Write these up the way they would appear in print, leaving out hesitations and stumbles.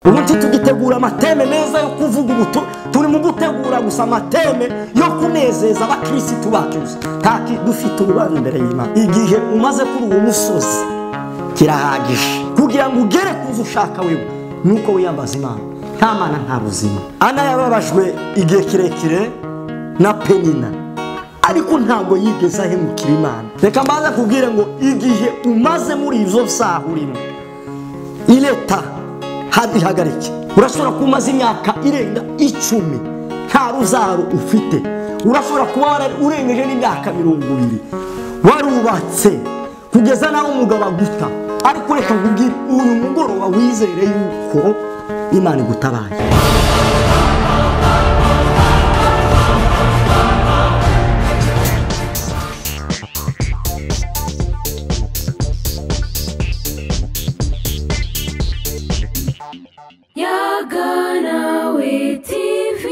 Ubundi tugitegura amateme meza yo kuvuga ubuto, turi mu gutegura gusa amateme yo kunezeza abakirisitu bacu. Ntaki dufite urubanza imbere y'Imana. Igihe umaze kuri uwo musozi kirahagije kugira ngo ugere kuzo ushaka wewe, nuko wiyambaza Imana. Nta mana nta buzima. Ana yababajwe igihe kirekire na Penina, ariko ntabwo yigeze ahemukira Imana. Reka mbaze kubwira ngo igihe umaze muri izo saha urimo ileta ihagarike. Urashobora kumaza imyaka irenga 10 nta ruzaro ufite. Urashobora kuba urengeje n'imyaka 20 warubatse kugeza naho umugabo aguta. Ariko reka nkubwire, uyu mugoroba wizere yuko Imana igutabaye. Yaganawe TV.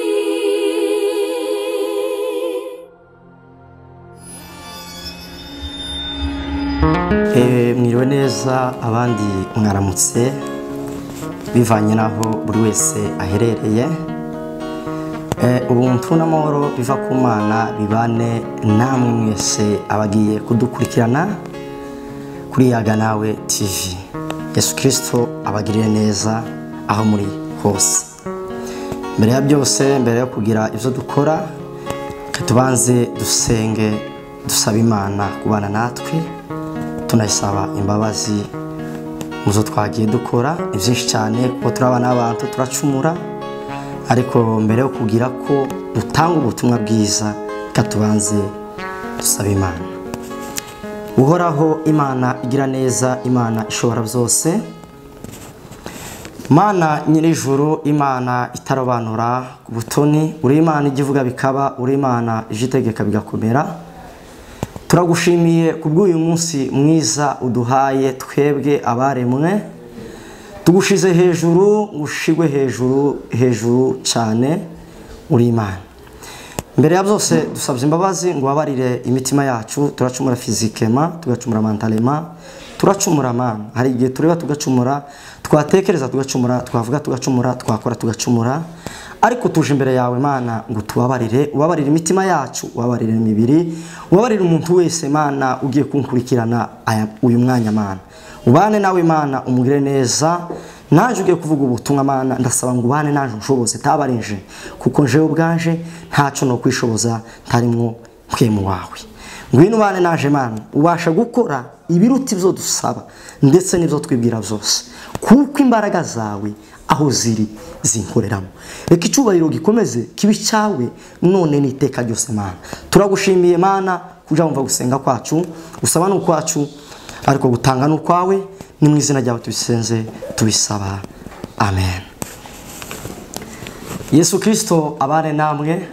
Mwiriwe neza abandi mwaramutse, bivanye naho buri wese aherereye. Ubuntu n'amahoro biva ku Mana bibane namwe mwese abagiye kudukurikirana kuri Yaganawe TV. Yesu Kristo abagirire neza aho muri hose. Mbere ya byose, mbere yo kugira ibyo dukora, tubanze dusenge dusaba Imana kubana natwe, tunayisaba imbabazi muzo twagiye dukora ibyinshi cyane, kuko turabana n'abantu turacumura. Ariko mbere yo kugira ko dutanga ubutumwa bwiza, katubanze dusaba Imana. Uhoraho Imana igira neza, Imana ishobora byose, Mana nyirijuru, Imana itarobanura ku butoni, uri Imana igivuga bikaba, uri Imana ijitegeka bigakomera. Turagushimiye kubw'uyu munsi mwiza uduhaye twebwe abaremwe. Tugushize hejuru, ngushigwe hejuru hejuru cyane, uri Imana. Mbere ya byose dusabye imbabazi ngo wabarire imitima yacu. Turacumura fizikema, tugacumura mentalema, turacumura mana. Hari igihe tureba tugacumura, twatekereza tugacumura, twavuga tugacumura, twakora tugacumura. Ariko tuje imbere yawe Mana ngo tubabarire, ubabarire imitima yacu, ubabarire imibiri, ubabarire umuntu wese Mana ugiye kunkurikirana uyu mwanya Mana. Ubane nawe Mana, umugire neza. Naje ugiye kuvuga ubutumwa Mana, ndasaba ngo ubane naje unshoboze tabarinje, kuko njewe ubwanje ntaco no kwishoboza ntarimwo mpwemu wawe. Ngwino ubane naje Mana, ubasha gukora ibiruti byo dusaba ndetse n'ibyo twibwira byose, kuko imbaraga zawe aho ziri zinkoreramo. Reka icyubahiro gikomeze kibi cyawe none n'iteka ryose Mana. Turagushimiye Mana kuja wumva gusenga kwacu, usaba n'ukwacu, ariko gutanga n'ukwawe. Ni mu izina ryawe tubisenze tubisaba, amen. Yesu Kristo abane namwe.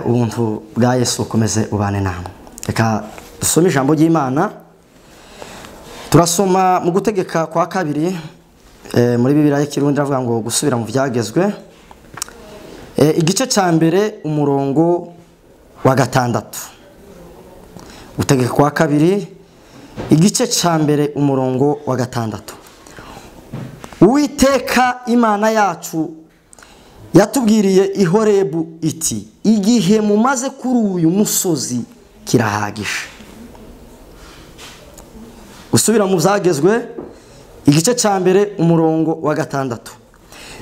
Ubuntu bwa Yesu ukomeze ubane namwe. Reka dusome ijambo ry'Imana. Turasoma mu gutegeka kwa kabiri, muri Bibiliya y'ikirundi avuga ngo gusubira mu byagezwe, igice cya mbere umurongo wa 6. Gutegeka kwa kabiri igice cya mbere umurongo wa 6. Uwiteka Imana yacu yatubwiriye i Horebu iti, igihe mumaze kuri uyu musozi kirahagije. Gusubira mu byagezwe igice cya mbere umurongo wa 6.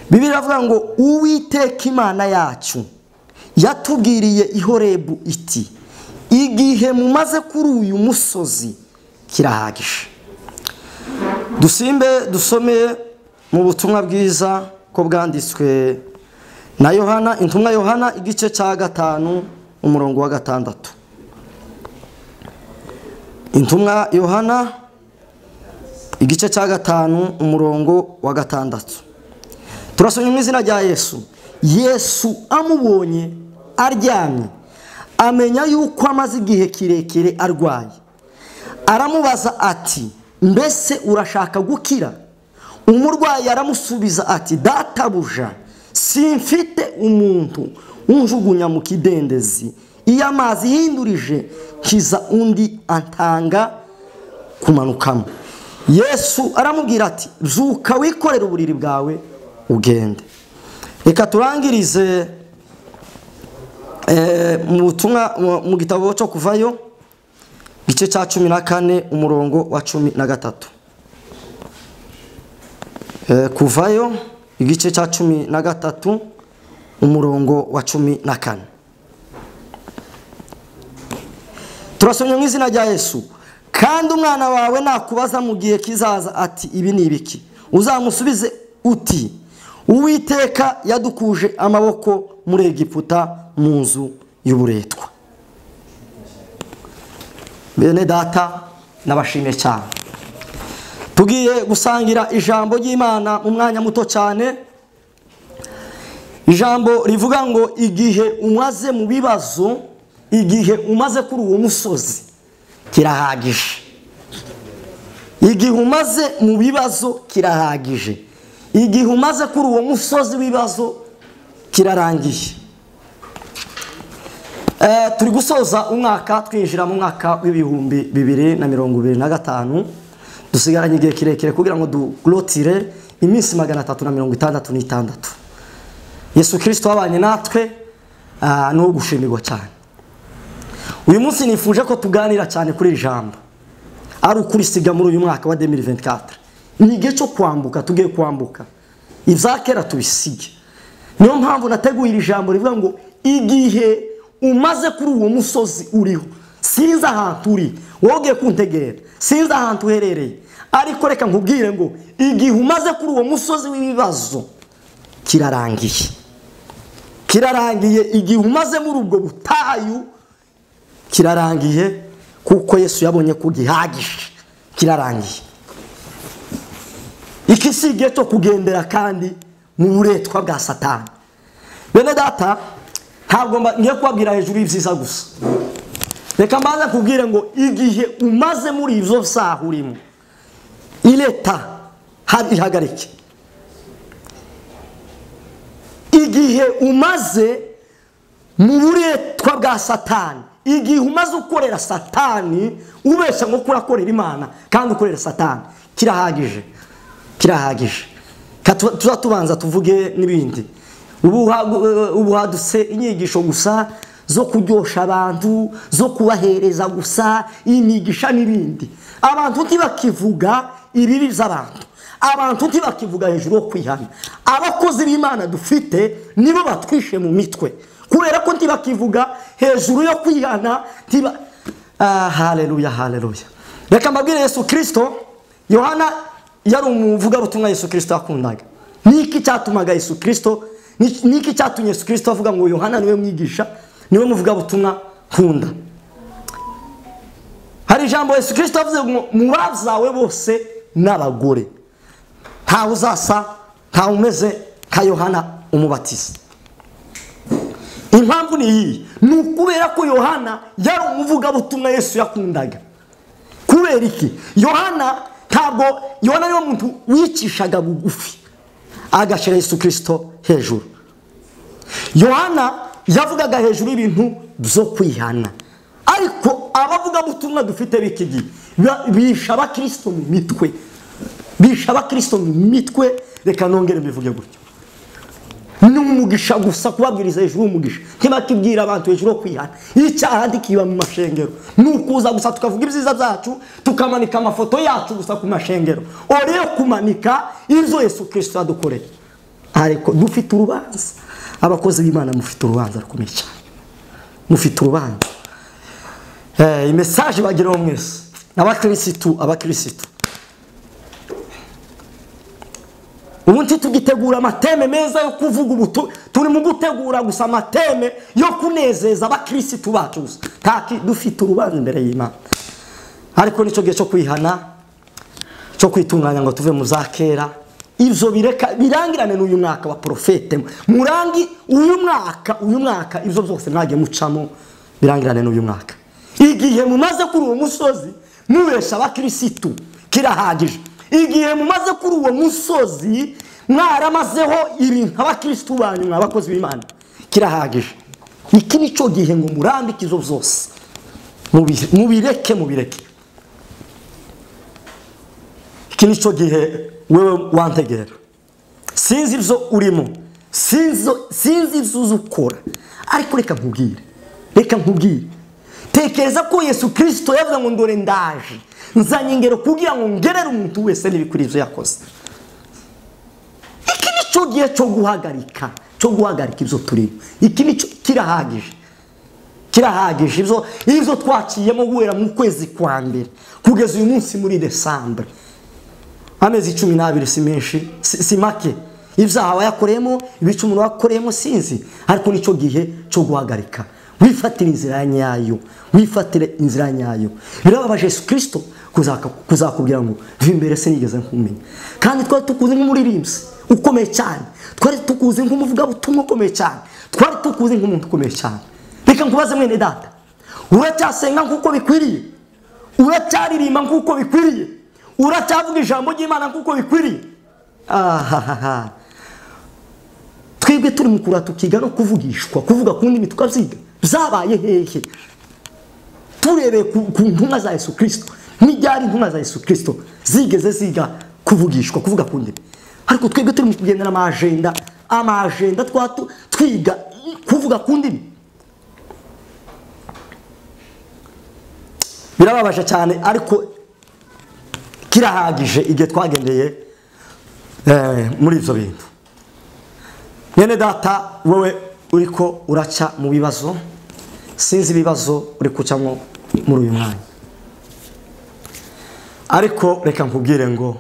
Bibiliya iravuga ngo Uwiteka Imana yacu yatubwiriye i Horebu iti, igihe mumaze kuri uyu musozi kirahagije. Dusimbe dusome mu butumwa bwiza ko bwanditswe na Yohana, intumwa Yohana igice cya 5 umurongo wa 6. Intumwa Yohana igice cya 5 umurongo wa 6. Turasomye mu izina rya Yesu. Yesu amubonye aryamye, amenya yuko amaze igihe kirekire arwaye. Aramubaza ati, mbese urashaka gukira? Umurwayi aramusubiza ati, databuja, simfite umuntu unjugunya mu kidendezi, iyo amazi yindurije nkiza undi antanga kumanukamo. Yesu aramubwira ati zuka wikorere uburiri bwawe ugende. Reka turangirize mu butumwa mu gitabo cyo kuvayo igice cya 14 umurongo wa 13. Kuvayo igice cya 13 umurongo wa 14. Turasomye mu izina rya Yesu. Kandi umwana wawe nakubaza mu gihe kizaza ati ibi ni ibiki, uzamusubize uti Uwiteka yadukuje amaboko muri Egiputa mu nzu y'uburetwa. Bene data nabashimye cyane. Tugiye gusangira ijambo ry'Imana mu mwanya muto cyane. Ijambo rivuga ngo igihe umaze mu bibazo, igihe umaze kuri uwo musozi kirahagije. Igihe umaze mu bibazo kirahagije. Igihe umaze kuri uwo musozi w'ibibazo kirarangiye. Turi gusoza umwaka, twinjira mu mwaka w'ibihumbi 2025. Dusigaranye igihe kirekire kugira ngo duglotire iminsi 366. Yesu Kristo wabanye natwe no gushimirwa cyane. Uyu munsi nifuje ko tuganira cyane kuri iri jambo ari ukurisiga muri uyu mwaka wa 2024. Ni igihe cyo kwambuka, tugiye kwambuka ivyakera tubisige. Niyo mpamvu nateguye iri jambo rivuga ngo igihe umaze kuri uwo musozi uriho, sinzi ahantu uri, wowe kuntegera, sinzi ahantu uherereye, ariko reka nkubwire ngo igihe umaze kuri uwo musozi w'ibibazo kirarangiye. Kirarangiye. Igihe umaze muri ubwo butayu kirarangiye, kuko Yesu yabonye ko gihagije. Kirarangiye. Iki si igihe cyo kugendera kandi mu buretwa bwa Satani. Bene data, ntabwo ngiye kubabwira hejuru y'ibyiza gusa. Reka mbanze kubwire ngo igihe umaze muri izo saha urimo, ileta ihagarike. Igihe umaze mu buretwa bwa Satani, igihe umaze ukorera Satani, ubesha ngo kurakorera Imana kandi ukorera Satani, kirahagije. Kirahagije. Tuza tuvuge n'ibindi. Ubu hadutse inyigisho gusa zo kuryosha abantu, zo kubahereza gusa imigisha n'ibindi. Abantu ntibakivuga ibibi by'abantu. Abantu ntibakivuga hejuru yo kwihana. Abakozi b'Imana dufite nibo batwishe mu mitwe. Kubera ko ntibakivuga hejuru yo kwihana, tiba haleluya, haleluya. Reka mbabwire Yesu Kristo, Yohana yari umuvugabutumwa Yesu Kristo yakundaga. Niki cyatumaga Yesu Kristo, niki cyatumye Yesu Kristo avuga ngo Yohana niwe mwigisha, niwe muvugabutumwa nkunda? Hari ijambo Yesu Kristo avuze ngo mu bavyawe bose n'abagore ntawe uzasa, ntawe umeze nka Yohana umubatiza. Impamvu ni iyi, ni ukubera ko Yohana yari umuvugabutumwa Yesu yakundaga. Kubera iki? Yohana ntabwo, Yohana niwe muntu wicishaga bugufi agashyira Yesu Kristo hejuru. Yohana yavugaga hejuru y'ibintu byo kwihana. Ariko abavugabutumwa dufite b'iki gihe bisha abakristo mu mitwe. Bisha abakristo mu mitwe. Reka nongere mbivuge gutyo. Ni umugisha gusa kubabwiriza hejuru y'umugisha. Ntibakibwira abantu hejuru yo kwihana. Icyaha ntikiba mu mashengero. Ni ukuza gusa tukavuga ibyiza byacu, tukamanika amafoto yacu gusa ku mashengero. Ore yo kumanika ibyo Yesu Kristo yadukoreye. Ariko dufite urubanza. Abakozi b'Imana mufite urubanza rukomeye cyane. Mufite urubanza. Message bageraho mwese. Abakristo, abakristo. Ubundi tugitegura amateme meza yo kuvuga ubutu, turi mu gutegura gusa amateme yo kunezeza abakristo bacu gusa. Taki dufite urubanza imbere y'Imana. Ariko nico gihe cyo kwihana, cyo kwitunganya ngo tuve mu zakera. Ivyo bireka birangirane n'uyu mwaka wa profete. Murangi uyu mwaka ivyo byose mwagiye mucamo birangirane n'uyu mwaka. Igihe mumaze kuri uwo musozi mubesha abakristo kirahagije. Igihe mumaze kuri uwo musozi mwaramazeho ibintu abakristo banyu mwabakozi b'Imana kirahagije. Iki nico gihe ngo murambike izo byose. Mubireke, mubireke. Iki nicyo gihe wewe wantegera, sinzi ibyo urimo, sinzi ibyo uzi ukora, ariko reka nkubwire, tekereza ko Yesu Kristo yavuze ngo ndore ndaje nzanye ingero kugira ngo ngerere umuntu wese n'ibikwiriye ibyo yakoze. Iki nicyo gihe cyo guhagarika ibyo turimo. Iki nicyo kirahagije ibyo twaciyemo guhera mu kwezi kwa mbere kugeza uyu munsi muri Desambre. Amezi 12 si menshi, si make. Ibyaha wayakoreyemo, ibicumuro wakoreyemo sinzi, ariko nicyo gihe cyo guhagarika. Wifatire inzira nyayo, wifatire inzira nyayo. Birababaje Yesu Kristo kuzakubwira ngo va imbere sinigeze nkumenya. Kandi twari tukuzi nk'umuririmbyi ukomeye cyane, twari tukuzi nk'umuvugabutumwa ukomeye cyane, twari tukuzi nk'umuntu ukomeye cyane. Reka nkubaze mwene data, uracyasenga nk'uko bikwiriye? Uracyaririmba nk'uko bikwiriye? Uracyavuga ijambo ry'Imana nk'uko bikwiriye? Ahahaha. Twebwe turi mu kura tukiga no kuvugishwa, kuvuga ku ndimi tukabyiga. Byabaye hehe? Turebeye ku ntumwa za Yesu Kristo, n'ibyari intumwa za Yesu Kristo zigeze ziga kuvugishwa, kuvuga ku ndimi. Ariko twebwe turi mu kugendana amajenda twiga kuvuga ku ndimi. Birababaje cyane, ariko kirahagije igihe twagendeye muri ibyo bintu. Mwene data, wowe uriko uraca mu bibazo, sinzi ibibazo uri kucamo muri uyu mwanya, ariko reka nkubwire ngo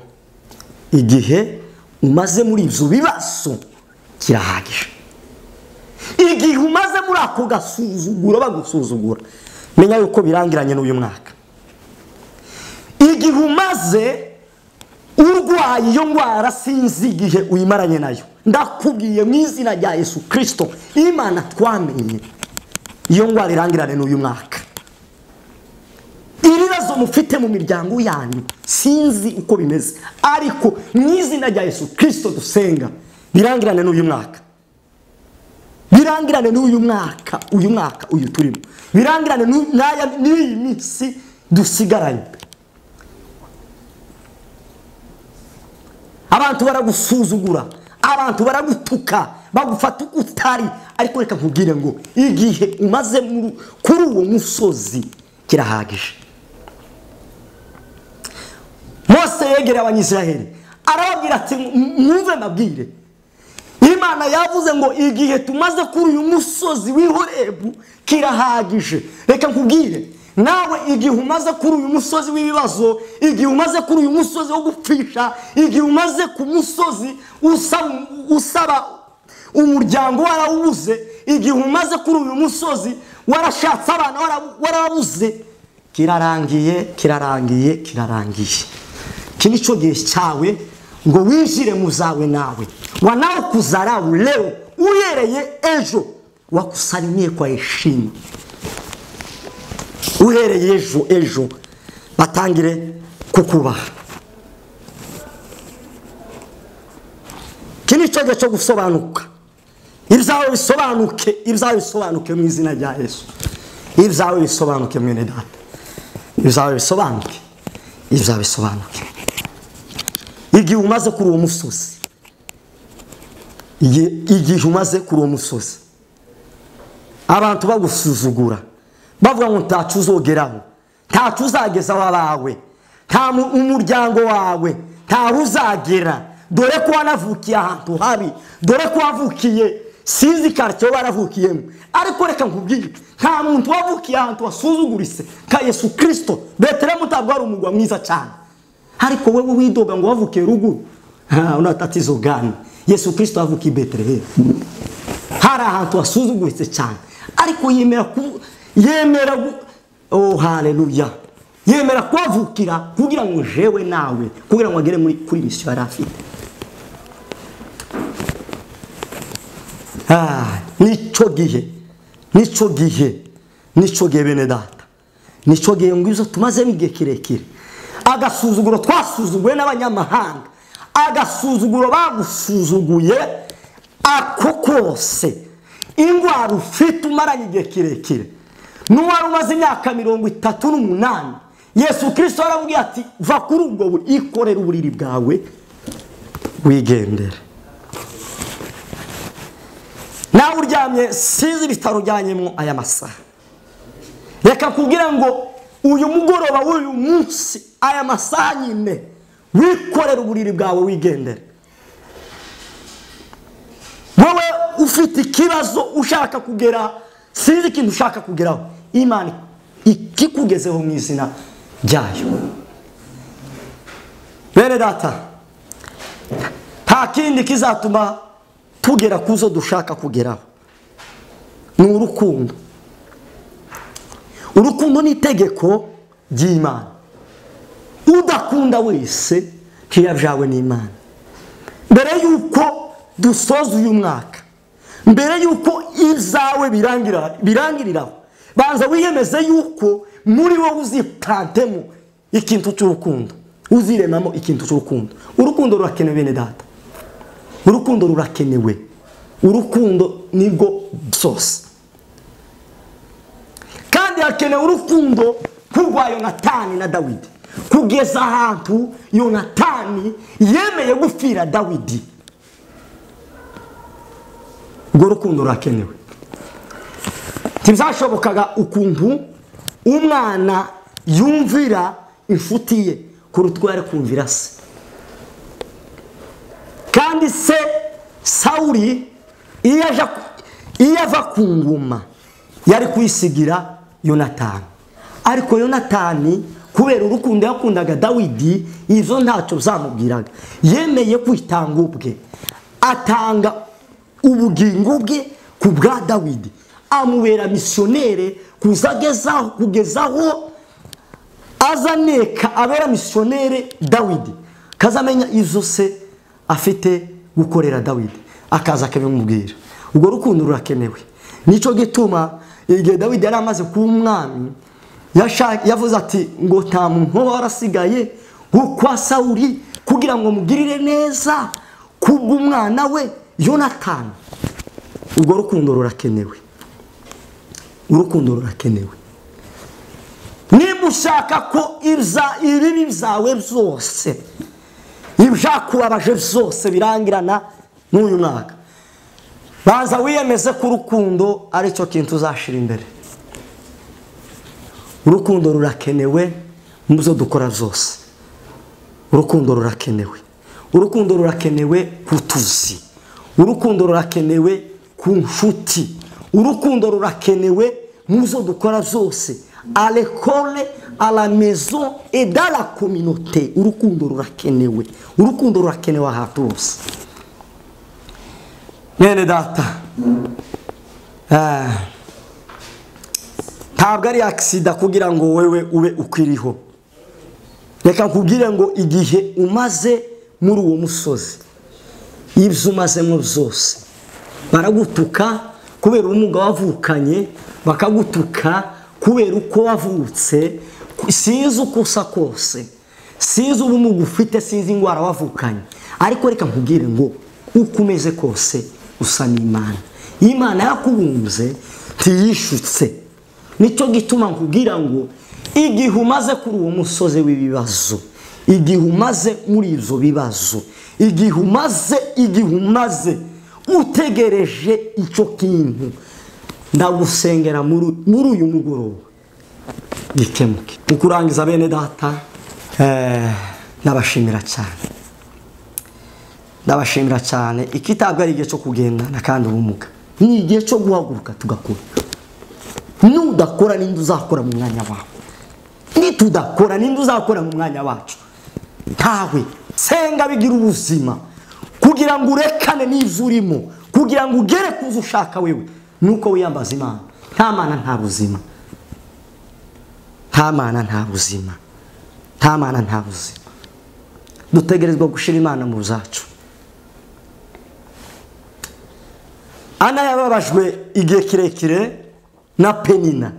igihe umaze muri ibyo bibazo kirahagije. Igihe umaze muri ako gasuzuguro bagusuzugura, menya yuko birangiranye n'uyu mwaka. Igihe umaze urwaye iyo ndwara, sinzi igihe uyimaranye nayo, ndakubwiye mu izina rya Yesu Kristo Imana twamenye, iyo ndwara irangirane n'uyu mwaka. Ibibazo mufite mu miryango yanyu sinzi uko bimeze, ariko mu izina rya Yesu Kristo dusenga birangirane n'uyu mwaka. Birangirane n'uyu mwaka, uyu mwaka uyu turimo, birangirane n'iyi minsi dusigaranye. Abantu baragusuzugura, abantu baragutuka, bagufata uko utari, ariko reka nkubwire ngo igihe umaze kuri uwo musozi kirahagije. Mose yegereye Abanyisiraheli arababwira ati mwumve mbabwire, Imana yavuze ngo igihe tumaze kuri uyu musozi w'i Horebu kirahagije. Reka nkubwire nawe, igihe umaze kuri uyu musozi w'ibibazo, igihe umaze kuri uyu musozi wo gupfisha, igihe umaze ku musozi usaba umuryango warawubuze, igihe umaze kuri uyu musozi warashatse abana warabuze, kirarangiye, kirarangiye, kirarangiye. Iki nicyo gihe cyawe ngo winjire mu zawe nawe. Wanaokudharau leo, uhereye ejo wakusalimie kwa heshima. Uhereye ejo batangire kukubaha. Iki nicyo gihe cyo gusobanuka. Ibyawe bisobanuke, ibyawe bisobanuke mu izina rya Yesu. Ibyawe bisobanuke mwene data. Ibyawe bisobanuke, ibyawe bisobanuke. Igihe umaze kuri uwo musozi, igihe umaze kuri uwo musozi, abantu bagusuzugura, bavuga ngo ntacu uzogeraho, ntacu uzagezaho abawe, nta umuryango wawe ntaho uzagera, dore ko wanavukiye ahantu habi, dore ko wavukiye sinzi quartier waravukiyemo. Ariko reka nkubwire, nta muntu wavukiye ahantu wasuzuguritse nka Yesu Kristo. Betelehemu ntabwo ari umugwa mwiza cyane, ariko wewe widoga ngo wavukiye ruguru, una tatizo gani? Yesu Kristo avukiye Betelehemu, hari ahantu wasuzuguritse cyane, ariko yemera oh haleluya, yemera kuhavukira kugira ngo jewe nawe, kugira ngo agere muri kuri mission yari afite. Nicyo gihe, nicyo gihe, nicyo gihe bene data, nicyo gihe ngo ibyo tumazemo igihe kirekire, agasuzuguro twasuzuguye n'abanyamahanga, agasuzuguro bagusuzuguye ako kose, indwara ufite umaranye igihe kirekire, n'uwari umaze imyaka 38 Yesu Kristo aramubwira ati va kuri ubwo ikorera uburiri bwawe wigendere. Nawe uryamye sinzi ibitaro ujyanyemo aya masaha, reka kubwira ngo uyu mugoroba w'uyu munsi aya masaha nyine wikorera uburiri bwawe wigendere. Wowe ufite ikibazo ushaka kugera, sinzi ikintu ushaka kugeraho, Imana ikikugezeho mu izina ryayo. Bene data, nta kindi kizatuma tugera kuzo dushaka kugeraho ni urukundo. Urukundo ni itegeko ry'Imana. Udakunda wese ntiyabyawe n'Imana. Mbere yuko dusoza uyu mwaka, mbere yuko izawe birangiriraho, banza wiyemeze yuko muri wowe uziplantemo ikintu cy'urukundo, uziremamo ikintu cy'urukundo. Urukundo rurakenewe bene data, urukundo rurakenewe, urukundo nibwo byose. Kandi hakenewe urukundo kurwa Yonatani na Dawidi, kugeza ahantu Yonatani yemeye gupfira Dawidi. Urwo rukundo rurakenewe. Ntibizashobokaga ukuntu umwana yumvira inshuti ye kuruta uko yari kumvira se. Kandi se Sawuli iyo ava ku ngoma yari kwisigira Yonatani, ariko Yonatani kubera urukundo yakundaga Dawidi izo ntacyo zamubwiraga, yemeye kwitanga ubwe, atanga ubugingo bwe ku bwa Dawidi, amubera missionnaire kugezaho azaneka abera missionnaire Dawidi, kazamenya izo se afite gukorera Dawidi, akaza akabimubwira. Ubwo rukundo rurakenewe. Nico gituma igihe Dawidi yari amaze kuba umwami yavuze ati ngo nta muntu warasigaye kwa Sawuli kugira ngo mugirire neza kubw'umwana we Yonatani. Ubwo rukundo rurakenewe, urukundo rurakenewe. Niba ushaka ko ibibi byawe byose, ibyakubabaje byose birangirana n'uyu mwaka, banza wiyemeze ko urukundo aricyo kintu uzashira imbere. Urukundo rurakenewe mu byo dukora byose. Urukundo rurakenewe. Urukundo rurakenewe ku tuzi. Urukundo rurakenewe ku nshuti. Urukundo rurakenewe mu byo dukora byose, à l'école, à la maison et dans la communauté. Urukundo rurakenewe. Urukundo rurakenewe ahantu hose. Mwene data, ntabwo ari aksida kugira ngo wewe ube ukwiriho. Reka nkubwire ngo igihe umaze muri uwo musozi, ibyo umazemo byose, baragutuka kubera ubumuga wavukanye, bakagutuka kubera uko wavutse, sinzi uko usa kose, sinzi ubumuga ufite, sinzi indwara wavukanye, ariko reka nkubwire ngo uko umeze kose usa n'Imana. Imana yakubumbye ntiyishutse. Nicyo gituma nkubwira ngo igihe umaze kuri uwo musozi w'ibibazo, igihe umaze muri ibyo bibazo, igihe umaze utegereje icyo kintu, ndagusengera muri uyu mugoroba gikemuke. Mu kurangiza bene data, ndabashimira cyane, ndabashimira cyane. Ikitabwa ari igihe cyo kugendana kandi ubumuga, ni igihe cyo guhaguruka tugakora. Nudakora ninde uzakora mu mwanya wawe? Nitudakora ninde uzakora mu mwanya wacu? Ntawe. Senga bigira ubuzima kugira ngo urekane n'ibyo urimo, kugira ngo ugere kuzo ushaka wewe, nuko wiyambaza Imana. Nta mana nta buzima, nta mana nta buzima, nta mana nta buzima. Dutegerezwa gushira Imana mu zacu. Ana yababajwe igihe kirekire na Penina,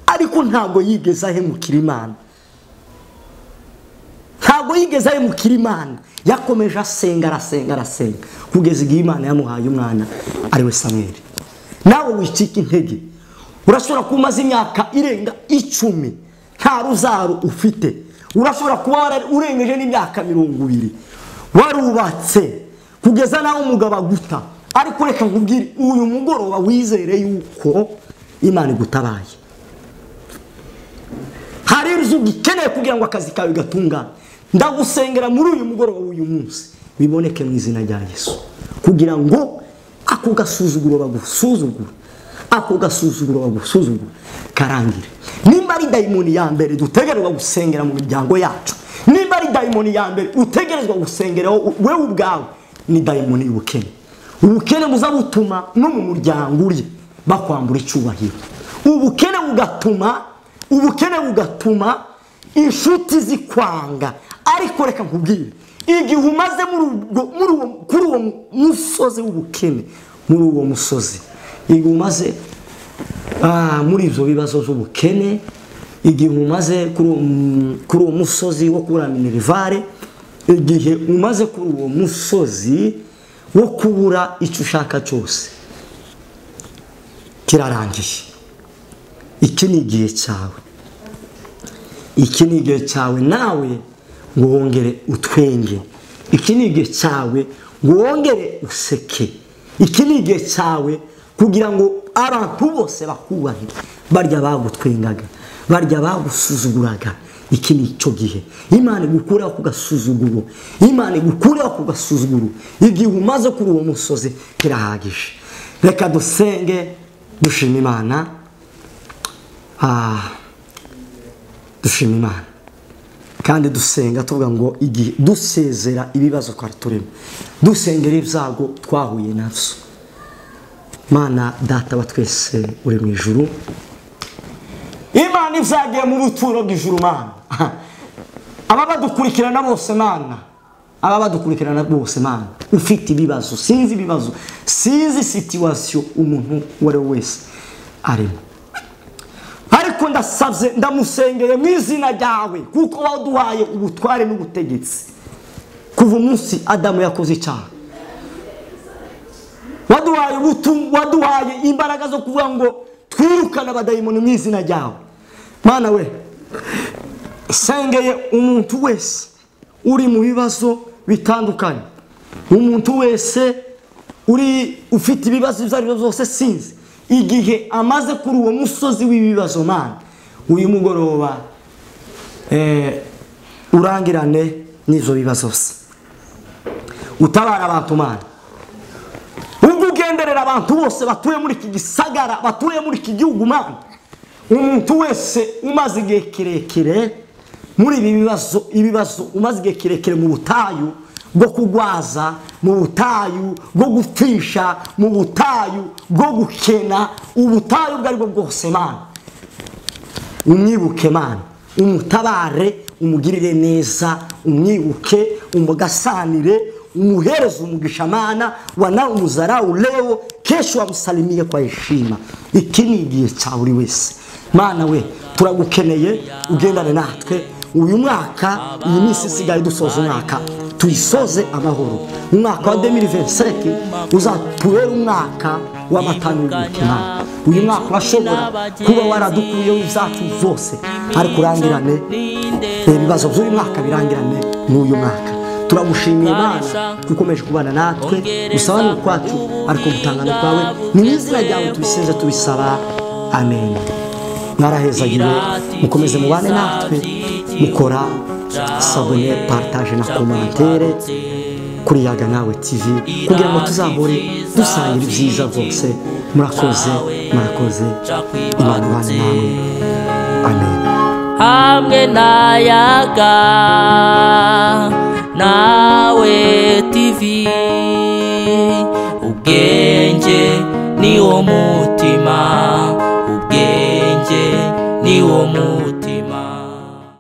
ariko ntabwo yigeze ahemukira Imana. Ntabwo yigeze ahemukira Imana. Yakomeje asenga, arasenga, arasenga kugeza igihe Imana yamuhaye umwana ariwe Samweli. Nawe wicika intege, urashobora kumaza imyaka irenga 10 nta ruzaro ufite, urashobora kuba urengeje n'imyaka 20, warubatse kugeza naho umugabo aguta. Ariko reka nkubwire, uyu mugoroba wizere yuko Imana igutabaye. Hari inzu ugikeneye kugira ngo akazi kawe gatungane. Ndagusengera muri uyu mugoroba w'uyu munsi biboneke mu izina rya Yesu, kugira ngo ako gasuzuguro bagusuzugura, ako gasuzuguro bagusuzugura karangire. Nimba ari dayimoni ya mbere dutegerezwa gusengera mu miryango yacu, nimba ari dayimoni ya mbere utegerezwa gusengera wewe ubwawe, ni dayimoni y'ubukene. Ubukene buzabutuma no mu muryango uri bakwambura icyubahiro. Ubukene bugatuma inshuti zikwanga. Ariko reka nkubwire, igihe umaze kuri uwo musozi w'ubukene, muri uwo musozi, igihe umaze muri ibyo bibazo by'ubukene, igihe umaze kuri uwo musozi wo kubura minerivare, igihe umaze kuri uwo musozi wo kubura icyo ushaka cyose, kirarangiye. Iki ni igihe cyawe, iki ni igihe cyawe nawe ngo wongere utwenge. Iki ni igihe cyawe ngo wongere useke. Iki ni igihe cyawe kugira ngo abantu bose bakubahe, barya bagutwengaga, barya bagusuzuguraga. Iki ni cyo gihe Imana igukuraho ku gasuzuguro, Imana igukuraho ku gasuzuguro. Igihe umaze kuri uwo musozi kirahagije. Reka dusenge dushima Imana. Dushima Imana kandi dusenga tuvuga ngo igihe dusezera ibibazo twari turimo, dusengera ibyago twahuye nabyo. Mana data wa twese uri mu ijuru, Imana ibyagiye mu buturo bw'ijuru. Mana, aba badukurikirana bose, Mana, aba badukurikirana bose, Mana, ufite ibibazo, sinzi ibibazo, sinzi situation umuntu uwo ari we wese arimo, ariko ndasabye, ndamusengeye mu izina ryawe, kuko waduhaye ubutware n'ubutegetsi. Kuva umunsi Adamu yakoze icyaha, waduhaye imbaraga zo kuvuga ngo twirukane abadayimoni mu izina ryawe. Mana we, sengeye umuntu wese uri mu bibazo bitandukanye, umuntu wese uri ufite ibibazo ibyo ari byo byose, sinzi igihe amaze kuri uwo musozi w'ibibazo. Mana, uyu mugoroba urangirane n'izo bibazo se, utabara abantu. Mana, ubwo ugenderera abantu bose batuye muri iki gisagara, batuye muri iki gihugu. Mana, umuntu wese umaze igihe kirekire muri ibi bibazo, ibibazo umaze igihe kirekire mu butayu bwo kugwaza, mu butayu bwo gupfisha, mu butayu bwo gukena, ubutayu ubwo aribwo bwose, Mana, umwibuke. Mana, umutabare, umugirire neza, umwibuke, umugasanire, umuhereze umugisha. Mana, wanaomdharau leo kesho wamsalimie kwa heshima. Iki ni igihe cya buri wese. Mana we, turagukeneye, ugendane natwe uyu mwaka. Iyi minsi isigaye dusoza umwaka, tuyisoze amahoro. Umwaka wa 2025 uzatubere umwaka w'amata n'ubuki. Mana, uyu mwaka urashobora kuba waradukuyeho ibyacu byose, ariko urangirane ibibazo by'uyu mwaka, birangirane n'uyu mwaka. Turagushimiye Mana kukomeje kubana natwe, gusaba ni ukwacu ariko gutangana kwawe. Ni mu izina ryawe tubisenze tubisaba, amen. Mwarahezagiwe, mukomeze mubane natwe, mukora s'abonner, partage na commentaire kuri Yaga Nawe TV, kugira ngo tuzahore dusangira ibyiza byose. Murakoze, murakoze. Imana ibane namwe, amen. Hamwe na Yaga Nawe TV, ubwenge ni wo mutima, ubwenge ni wo mutima.